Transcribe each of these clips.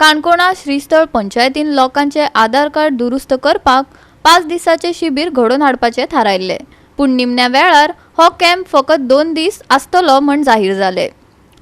काणकोणा श्रीस्थळ पंचायतीन लोकांचे आधार कार्ड दुरुस्त करपाक 5 दिसाचे शिबीर घडोवन हाडपाचें थारायल्लें. पूण निमण्या वेळार हो कॅम्प फकत 2 दीस आसतलो म्हण जाहीर जालें.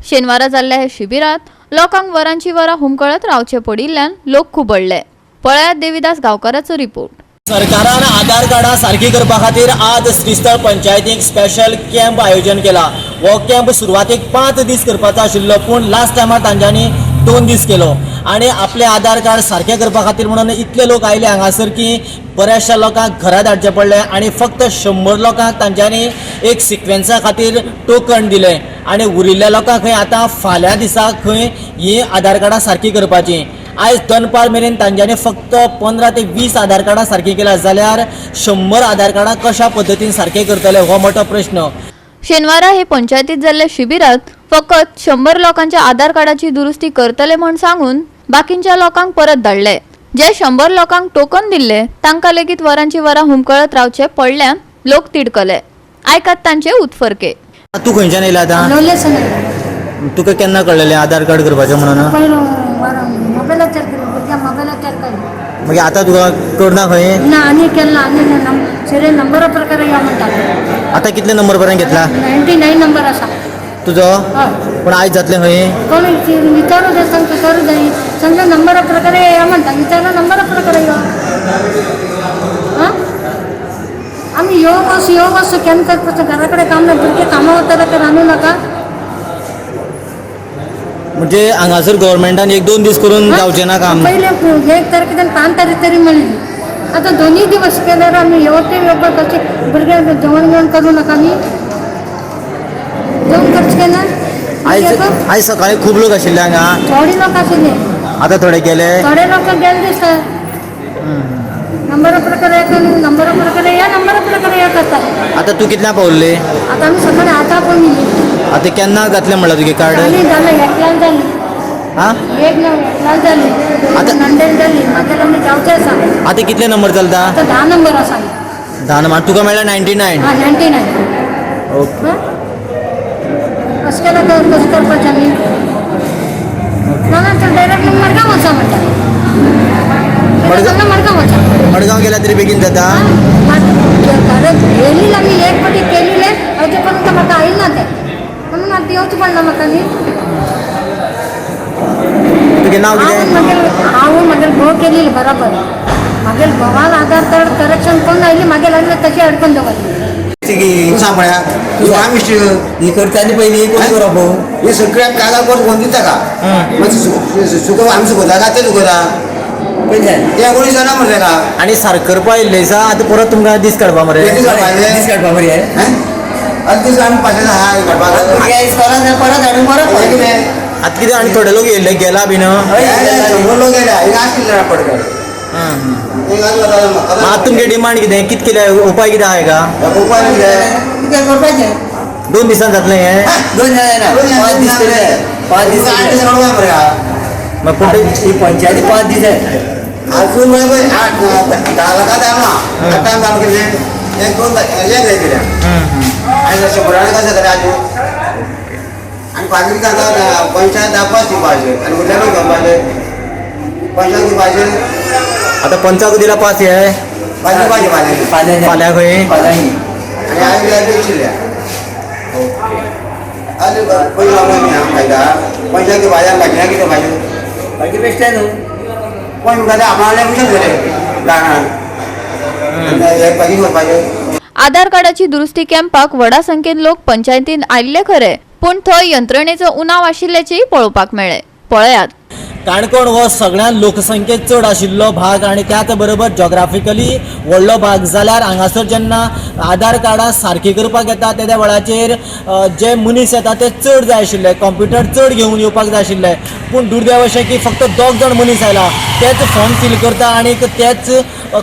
शेनवारा जाल्ल्या ह्या शिबिरांत लोकांक वरांची वरां हुमकळत रावचें पडिल्ल्यान लोक खुबळ्ळे. पळयात देविदास गांवकाराचो रिपोर्ट. सरकारान आधार कार्डां सारकी करपा खातीर आज श्रीस्थळ पंचायतीक स्पेशल कॅम्प आयोजन केला. हो कॅम्प सुरवातेक 5 दीस करपाचो आशिल्लो, पूण लास्ट टायमार तांच्यांनी 2 दीस केलो आनी आपलें आधार कार्ड सारकें करपा खातीर म्हणून इतले लोक आयले हांगासर की बऱ्याचशा लोकांक घरा धाडचें पडलें आनी फक्त 100 लोकांक तांच्यांनी एक सिक्वेन्सा खातीर टोकन दिलें आनी उरिल्ल्या लोकांक खंय आतां फाल्यां दिसा खंय हीं आधार कार्डां सारकीं करपाचीं. आयज दनपार मेरेन तांच्यांनी फक्त 15 ते 20 आधार कार्डां सारकीं केल्या जाल्यार 100 आधार कार्डां कशा पद्दतीन सारकें करतले हो मोठो प्रश्न. शेनवारा हे पंचायतीत जाल्ल्या शिबिरात फकत 100 लोकांच्या आधार कार्डाची दुरुस्ती करतले म्हण सांगून बाकींच्या लोकांक परत धाडले. जे 100 लोकांक टोकन दिल्ले तांकां लेगीत वरांची वरां हुमकळत रावचे पडल्यान लोक तिडकले. आयकात तांचे उत्फर्के. तूं खंयच्यान येयला आतां? लोलेसन येयला. तुका केन्ना कळलेलें आधार कार्ड करपाचें म्हणून? पयलो मोबायलाचेर केलो, भुरग्यां मोबायलाचेर कळ्ळें. मागीर आतां तुका करना खंय? ना, आनी केल्ला आनी सिरियल नंबरा प्रकार या म्हणटा. आतां कितले नंबर पर्यंत घेतला? 99 नंबर आसा. तुजो? हय. पूण आयज जातलें खंय? कोण विचारू जाय, सांगता करूं जाय, सांगता नंबरा प्रकार या म्हणटा. विचारला नंबरा प्रकार यो. आं, आमी यो बस यो बस केन्ना करपाचें? घरा कडेन काम ना, भुरगे कामां वता काय रांदूं नाका? म्हणजे हांगासर गव्हर्मेंटान 1-2 दीस करून जावचें ना काम? पयले 1 तारखेच्यान 5 तारीख तरी म्हणली, आतां 2 दिवस केल्यार आमी येवते येवपाक कशें? भुरग्यांक जेवण बिवण करूं नाका? आमी जेवण करचें केन्ना? आयज आयज सकाळी खूब लोक आशिल्ले हांगा. थोडे लोक आशिल्ले. आतां थोडे गेले. थोडे लोक गेले दिसता. नंबरा प्रकार येता, नंबरा प्रकार या, नंबरा प्रकार या करता. आतां तूं कितल्या पावल्ली? आतां आमी सकाळी आतां पण आतां केन्ना जातलें म्हणलां तुगे कार्ड? जालें जालें, एकल्यान जालें. आं, एक ना, एकल्यान जालें. आतां- नंडेन जाली, मागीर आमी जावचें आसा. आतां कितले नंबर चलता? आतां 10 नंबर आसा. 10 नंबर तुका मेळ्ळा 99? हां, 99. ओके. कशें केल्यार कशें करपाचें आमी? ना ना, तर डायरेक्ट मडगांव वचा म्हणटा. मडगांव? मडगांव वचा. मडगांव गेल्यार तरी बेगीन जाता. कारण केलेलं आमी एक फावटी केलेलें, अजून पर्यंत म्हाका आयलें ना तें, म्हणून आतां येवचें पडलां म्हाका न्ही. तुगे नांव हांव कितें? मागीर हांव मागीर घोव केलेली बरोबर, मागीर घोवान आधार कार्ड करेक्शन करून आयली, मागीर आयलें तशें अडकून दवरलें. सांग तुका मिस्टेक. ही करता पयली कोण करप? हे सगळ्याक कागाळ करून कोण दिता का? मागीर सुको आमी सुकयता काय ते सुकयता? पयली. ते कोणी जाणा मरे तेका. आनी सारकें करपा येयल्लें दिसा आतां परत तुमकां दीस काडपा मरे. दीस काडपा. दीस काडपा मरे. आनी दीस आमी पाशें आहा काडपाक. भुरगे इस्कॉलान परत हाडून परत. हें कितें? आतां कितें आनी थोडे लोक येयल्ले गेला बीन. 100 लोक गेले, हिंगा आशिल्ले पडकर. आतां तुमगे डिमांड कितें? कितें केलें उपाय कितें आहा हेका? उपाय कितें? कितें करपाचें? 2 दिसान जातलें हें? 2 जायना, 5 दीस तरी जाय, 5 दीस 8 तरी दीस जाय. रडवा मरे. मागीर पूण ते- ही पंचायती 5 दीस जाय. अजून मरे 8 10 लाखां टायम ना, आठ टायम जालो कितें, 1 2 एक जाय कितें आनी 100 कशें जातलें आजू? आनी फाल्यां कितें जाता? पंचायत दाखोवपाच दिवपाचें आनी उरल्या लोक घेवपाचें, पंचायत दिवपाचें. आतां पंचाक दिला पास हे? पास दिवपाचें फाल्यां. फाल्यां. फाल्यां खंय? फाल्यां. आनी आयज आयज आशिल्ल्या आनी पयलीं आमी फायदा पंचायत दिवपाचें, बाकी कितें भाजी? बाकी बेश्टें न्हू. कोण म्हणटा आपणाले कशें जालें जाणा एक भाजी करपाचें. आधार कार्डाची दुरुस्ती कॅम्पाक व्हडा संख्येन लोक पंचायतीन आयिल्ले खरे, पूण थंय यंत्रणेचो उणाव आशिल्ल्याचेंय पळोवपाक मेळ्ळें. पळयात. काणकोण हो सगळ्यांत लोकसंख्येत चड आशिल्लो भाग आनी त्याच बरोबर जॉग्राफिकली व्हडलो भाग जाल्यार हांगासर जेन्ना आधार कार्डां सारकीं करपाक येता तेद्या वेळाचेर जे मनीस येता ते चड जाय आशिल्ले, कंप्युटर चड घेवन येवपाक जाय आशिल्ले. पूण दुर्दैव अशें की फक्त 2 जाण मनीस आयला, तेच फॉर्म फील करता आनी तेच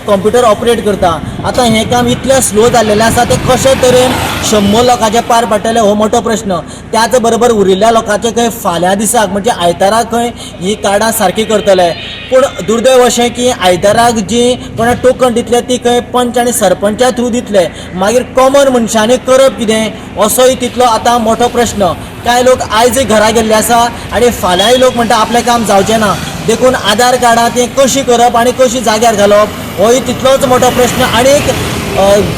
कंप्युटर ऑपरेट करता. आतां हें काम इतलें स्लो जाल्लेलें आसा, तें कशे तरेन 100 लोकांचें पार पडटलें हो मोठो प्रश्न. त्याच बरोबर उरिल्ल्या लोकांचें खंय फाल्यां दिसाक म्हणजे आयताराक खंय ही कार्डां सारकीं करतले. पूण दुर्दैव अशें की आयताराक जी कोणा टोकन दितले ती खंय पंच आनी सरपंचा थ्रू दितले, मागीर कॉमन मनशांनी करप कितें असोय तितलो आतां मोठो प्रश्न. कांय लोक आयजय घरा गेल्ले आसा आनी फाल्यांय लोक म्हणटा आपलें काम जावचें ना. देखून आधार कार्डां तें कशी करप आनी कशी जाग्यार घालप होय तितलोच मोठो प्रश्न. आनीक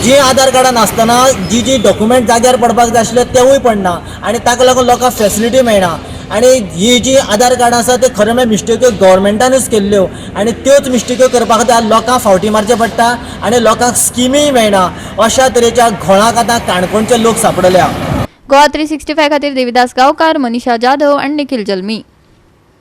जी आधार कार्डां नासतना जी जी डॉक्युमेंट जाग्यार पडपाक जाय आशिल्ले तेवूय पडना आनी ताका लागून लोकांक फेसिलिटी मेळना. आनी ही जी आधार कार्डां आसा ते खरें म्हळ्यार मिस्टेक्यो गव्हर्मेंटानूच केल्ल्यो आनी त्योच मिस्टेक्यो करपा खातीर लोकांक फावटी मारचें पडटा आनी लोकांक स्किमीय मेळना. अशा तरेच्या घोळाक आतां काणकोणचे लोक सांपडल्या. गोवा 365 खातीर देविदास गांवकार, मनीषा जाधव आनी निखिल जल्मी.